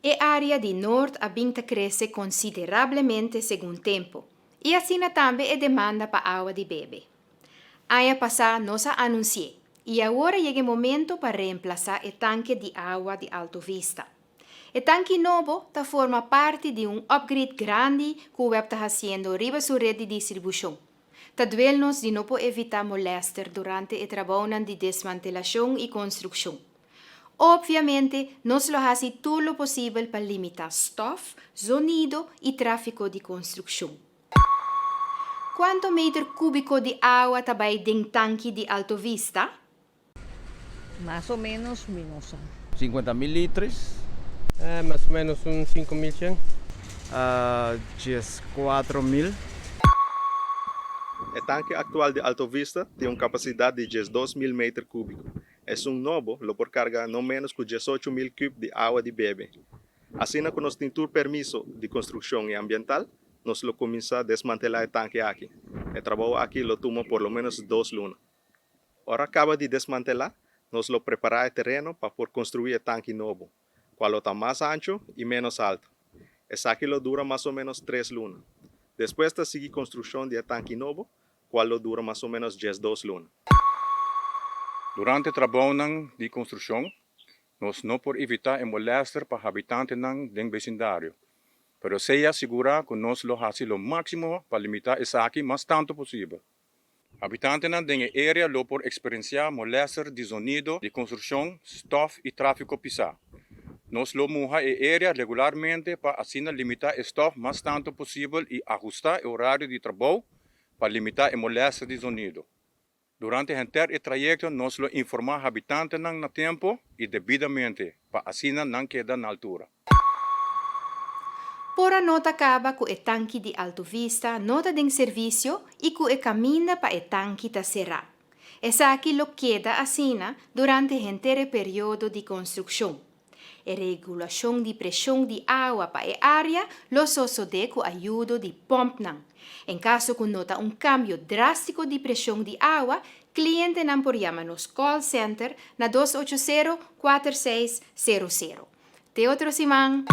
E area di Noord a bin ta crece considerablemente segun tempo y asina tambe e demanda pa awa di bebe. Aña pasa nos a anunci'e y awor a yega e momento pa reemplasa e tanke di awa di Alto Vista. E tanki nobo ta forma parti di un upgrade grandi cu web ta haciendo riba su red di distribucion. Ta duel nos di no por evita molester durante e trabounan di desmantelacion y construccion. Obviamente, nos lo haci tur lo posibel pa limita stof, zonido y trafico di construccion. Cuanto meter cubico di awa ta bay den tanki di Alto Vista? Mas o menos mi no sa. 50 mil liters. Mas o menos un 5100. 14 mil. E tanke actual di Alto Vista tin un capacidad di 12 mil meter cubico. Esun nobo lo por carga no menos cu 18 mil cub di awa di bebe. Asina cu nos tin tur permiso di construccion y ambiental, nos lo cuminsa desmantela e tanke aki. E trabou aki lo tuma por lo menos 2 luna. Ora caba di desmantela, nos lo prepara e tereno pa por construi e tanke nobo, cual ta mas ancho y menos halto. Esaki lo dura mas o menos 3 luna. Despues ta sigui construccion di e tanke nobo, cual lo dura mas o menos 12 luna. Durante trabou di construccion, nos no por evita e molester pa habitantenan den vecindario. Pero sea sigur cu nos lo haci lo maximo pa limita esaki mas tanto posibel. Habitantenan den e area lo por experiencia molester di zonido di construccion, stof y trafico pisa. Nos lo muha e area regularmente pa asina limita e stof mas tanto posibel y ahusta e horario di trabou pa limita e molester di zonido. Durante henter e trayecto nos lo informa habitantenan na tempo y debidamente pa asina nan keda na altura. Por a nota caba cu e tanki di Alto Vista no ta den servicio y cu e caminda pa e tanki ta cera. Esaki lo keda asina durante henter e periodo di construccion. E regulacion di presion di awa pa e area lo sosode cu ayudo di pompnan. En caso cu nota un cambio drastico di presion di awa, clientenan por yama nos call center na 280-4600. Te otro siman!